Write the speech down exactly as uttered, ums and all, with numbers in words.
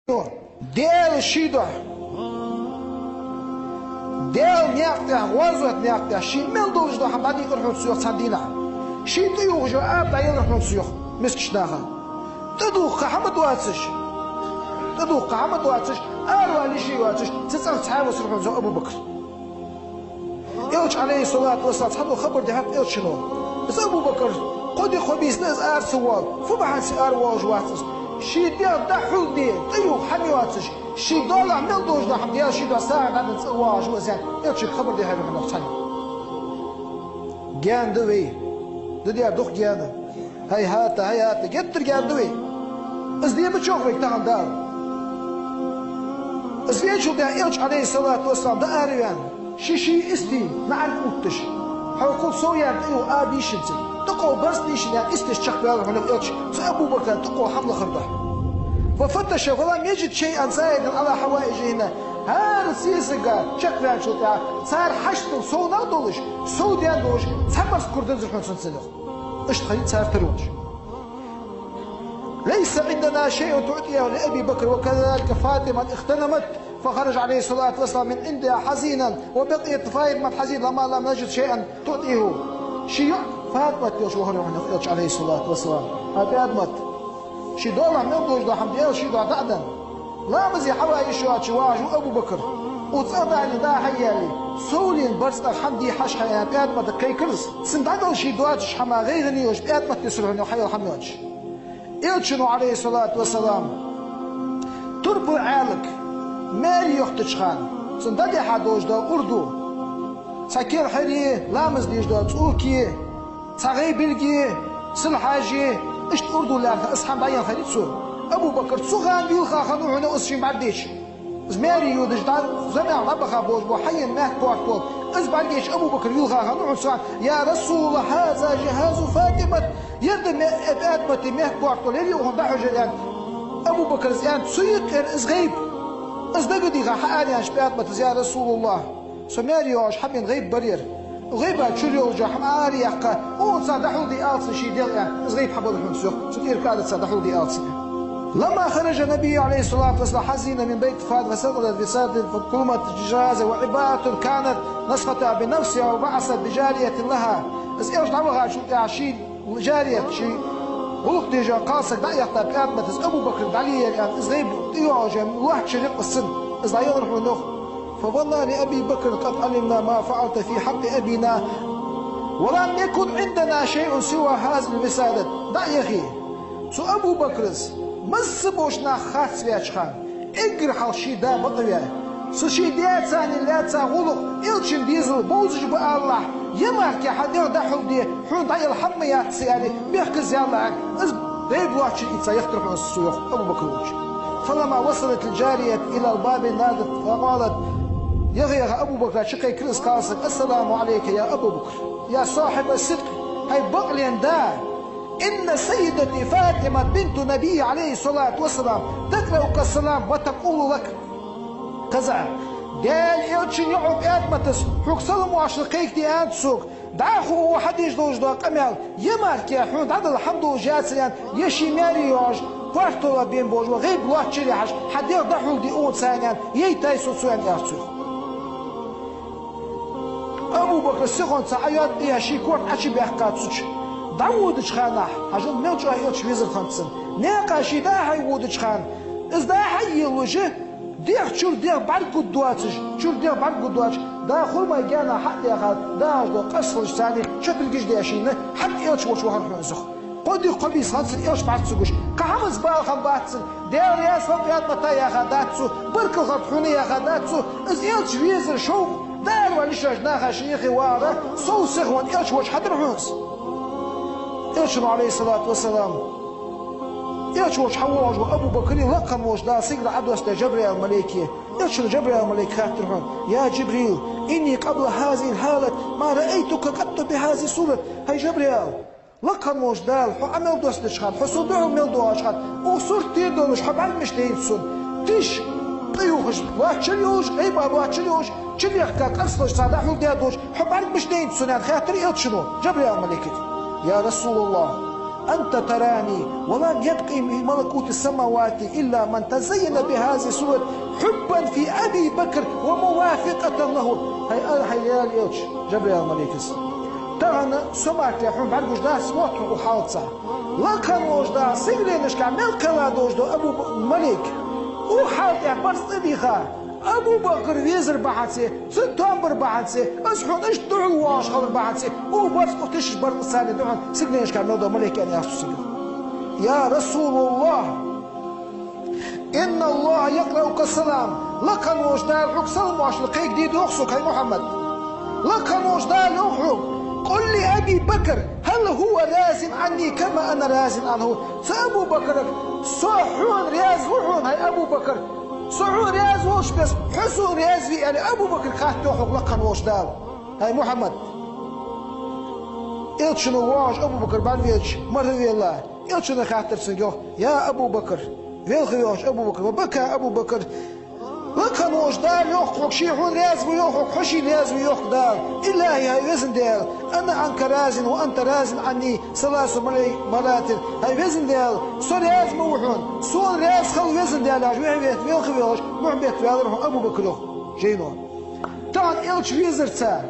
Даьла ший духьа, Даьла наькъа тӀа, гӀазота наькъа тӀа ший мел долаш дола хӀама дӀадийкъар хьона цо, йоах, цхьан дийнахьа. Ший тӀаювхаш йола аба дӀаелар хьона цо, йоах, мискача наха. ТӀадувха хӀама доацаш, тӀадувха хӀама доацаш, аравала йиш йоацаш, цу цӀагӀа цхьаь висар хьона цо Абу Бакр. Элча, Ӏалайхи ссалату вассалам, цхьадола хабар дихьар Элчано. Из Абу Бакр, кхо ди кхо бийса да из ара ца воалаш, фу бахьан долаш аравоалаш вац из? Ший дегӀ дӀахьулде, тӀаювха хӀама йоацаш, ший доалахьа мел долаш дола хӀама Даьла ший духьа сагӀа дӀаденна цӀа воагӀаш ва из, аьнна, Элчанга хабар дихьар хьона цхьанне. Гаьна да вай. Да, дера, дукха гаьна. ХӀайхӀата, хӀайхӀата, геттара гаьна да вай. Из де ма йоах вайга тахан Дала. Из венначул тӀехьагӀа Элча, Ӏалайхи ссалату вассалам, дӀаараваьнна, ший-ший истий наӀарга увтташ, хьокхал сов яьнна тӀаювха аба йийшинча, тӀаккха барзкъа йийшинна йола истеш чакхваьлар хьона Элча, цу Абу Бакра тӀаккха хӀама лахар духьа. وفتش فلم يجد شيئا زائدا على حوائجهن. ХӀара сесага чакхваьнначул тӀехьагӀа цар хьаштал совнагӀа долаш, сов даьнна долаш, цхьа барзкъа кура динзар хьона цунна цӀагӀа. Иштта хиннай цар тара йолаш. ليس عندنا شيء تعطيه لأبي بكر، وكذلك فاطمة اغتمت، فخرج عليه الصلاة والسلام من عندها حزينا، وبقيت فاطمة حزينة لما لم نجد شيئا تعطيه. Ший йоӀ ФатӀимат йолаш вахар хьона Элча, Ӏалайхи ссалату вассалам. ХӀай ПаьтӀамат, ший доалахьа мел долаш дола хӀама Даьла ший духьа дӀаденна, ламазе хьаваха йиш йоацаш вагӀаш ва Абу Бакр. Укх цӀагӀа дӀа а яьле, сов лийнна барзкъах хӀама де хьажа хьо, аьнна, ПаьтӀамата кхайкар из. Цунна дӀадала ший доацача хӀаман гӀайгӀане йолаш ПаьтӀамат висар хьона, йоах, хьайола хӀама йоацаш. Элчано, Ӏалайхи ссалату вассалам, турпал Ӏаьлага маьре йохийтача хана, цунна дӀадехьа долаш дола урду, цхьа керхьари, ламаз деш дола цӀоки, цхьа гӀайбилги, силхьажи, иштта урду лаьрхӀа из хӀама дӀаенна хиннай цо. Абу Бакр цу хана вийлха хиннав хьона из шийна бӀаргадайча. Из маьре йодаш дӀа, замах дӀабаха болаш бола хьаена мехка портол, из бӀаргайча Абу Бакр вийлха хиннав хьона цу хана: «يا رسول الله، هذا جهاز فاطمة». Ер да ме-, э, ПаьтӀамата мехка портол, ер я укхун дӀахьош яр, аьнна. Абу Бакра аьннад: «Цу юкъера из гӀайба». Из дагадеха хьаараваьннача ПаьтӀамата: «Я РасулаллахӀ, со маьре йоагӀаш хӀаман гӀайба бар ер. ГӀайба чура йолаш йола хӀама араяккха, укхунца дӀахьулде ала цунна ший дегӀ», аьнна, из гӀайба хьабеннаб хьона цо, йоах, цу тӀера кӀаьда цо дӀахьулде ала цунна. لما خرج النبي عليه الصلاة والسلام حزينا من بيت فاطمة، فسقط الوسادة، فقلمت الجنازة، وعباءة كانت نسجتها بنفسها، وبعثت بجارية لها. Из Элча дӀавахачул тӀехьагӀа ший жарият, ший гӀулакх деш йола кхалсаг дӀа а этта, ПаьтӀамата из Абу Бакра дӀалелаяр, аьнна, из гӀайба тӀайоагӀаш йола лоацца чура яьккхар цунна. Из дӀаелар хьона, йоах. فوالله لأبي بكر قد علمنا ما فعلت في حق أبينا، ولم يكن عندنا شيء سوى هذه الوسادة. ДӀа а яхе, цу Абу Бакра масса болча наха харцваьча хана, эггара хьалха ший да бакъваь, цу ший даьца а лаьца а гӀулакх, Элчан дезал бовзаш ба алалахь, е мара хьа дегӀ дӀахьулде хьона дӀаяла хӀама яц са, аьнна, бехказа яллахь, из гӀайба лоацца чура ийца яхийтар хьона цо, йоах, Абу Бакра волча. فلما وصلت الجارية إلى الباب نادت فقالت. Яха-яха Абу Бакра чукхайкар из кхалсаг: «السلام عليك يا أبا بكر، يا صاحب الصدق». ХӀай бакълен да, «إن سيدتي فاطمة بنت النبي عليه الصلاة والسلام تقرئك السلام وتقول لك كذا. Даьла Элчан йоӀо ПаьтӀамата хьога салам-моаршал кхайкаде аьннад сога. ДӀахо хьадеш долаш дола къамаьл е мара хьона дӀадала хӀама долаш яцар, аьнна, е ший маьре йоагӀаш, портола бена болаш бола гӀайба лоацца чура яхьаш, хьа дегӀ дӀахьулде укхунца, аьнна, яйтай со цо», аьнна, аьлар цо. Абу Бакра сихонца Ӏайоад а яь, ший корта Ӏочубаьккха цу чу дӀаводача хана, хьажал, мел чӀоагӀа Элча везар хиннад цунна. Наькъа ший дӀа-хьа водача хана, из дӀа-хьа еллалуш, дегӀ чура дегӀ бӀаргагургдоацаш, чура дегӀ бӀаргагургдоацаш, да хурмай гаьна хьа а даьха, дагӀаш дола къаьсталаш царна чопилгаш а даь шийна, хьатӀа Элча волча вахар хьона из, йоах. Кхо ди кхо бийса хиннад цунна Элча бӀарга ца гуш. Кхы хӀама из бала хинна бац цунна. Даьла раьза хилва, ПаьтӀамата, яьха дац цо, баркал хилда хьона, яьха дац цо, из Элча везар, шовкъ, дарван йиш йоацаш наха ший юхе вагӀар, сов сихвенна Элча волча хьадар хьона из. Элчано, Ӏалайхи ссалату вассалам, Элча волча хьавоагӀаш вола Абу Бакр лакха хинна волча Дала сигала Ӏодоссадаь Жабраил малейк я. Элчано Жабраил малейка хаьттар хьона: «يا جبريل، إني قبل هذه الحالة ما رأيتك قط بهذه الصورة». ХӀай Жабраил, лакха хинна волча Дала хьо Ӏо мел доссадеча хана, хьо сона духьал мел доагӀача хана, укх сурта тӀа долаш хьо бӀаргагуш дайнад сона. Тиша, тӀаювхаш лоацца чура йолаш, гӀайба лоацца чура йолаш, чулехка къаьсталашца дӀахьулдаь долаш хьо бӀаргагуш дайнад сона, аьнна, хаьттар Элчано Жабраил малейкага. «يا رسول الله، أنت تراني ولن يبقى في ملكوت السماوات إلا من تزين بهذه الصورة حبا في أبي بكر وموافقة له. Хьай, хьай Даьла элча, Джабраил малейкас. Тахан со мара хьона бӀаргагуш дац, мотт хьона укх хьалаца. Лакха волча Дала сигаленашка мел кхелла долаш да Абу Б-, малейк. Укх хьала тӀа барзкъа тӀабийха. Абу Бакр везар бахьанца, цун тоам бар бахьанца, аз хьона иштта духьал воагӀаш хилар бахьанца, укх барзкъа тӀа тишаш барзкъа царна да хьона, сигаленашка мел дола малейк аьнна яхаш цунга. يا رسول الله، إن الله يقرئك السلام. Лакха волча Дала хьога салам-моаршал кхайкадергда йоах сога, хӀай Мухьаммад. Лакха волча Дала йоах хьога: قل لأبي بكر هل هو راض عني كما أنا راض عنه. Цу Абу Бакрага, со хьона раьза ва хьона, хӀай Абу Бакр, со хьона раьза волча беса, хьо сона раьза вий, аьнна, Абу Бакрага хатта йоах хьога лакха волча Дала. ХӀай Мухьаммад, элчано воагӀаш Абу Бакр бӀаргавелча, мара велла, элчано хаьттар цунга, йоах: يا أبا بكر, велха воагӀаш Абу Бакр, وبكى أبو بكر. Лакха волча Дала йоах хьога, ше хьона раьза ва йоах хьога, хьо шийна раьза вий йоах хьога Дала. إلهي, хӀай Веза Даьла, أنا عنك راض وأنت راض عني ثلاث ملي-، مرات. ХӀай Веза Даьла, со раьза ма ва хьона, сона раьза хила, Веза Даьла, яхаш, вехьа-вехьа велха воагӀаш, мухь бетта ваьлар хьона Абу Бакр, йоах жайно. Тахан элча везарца,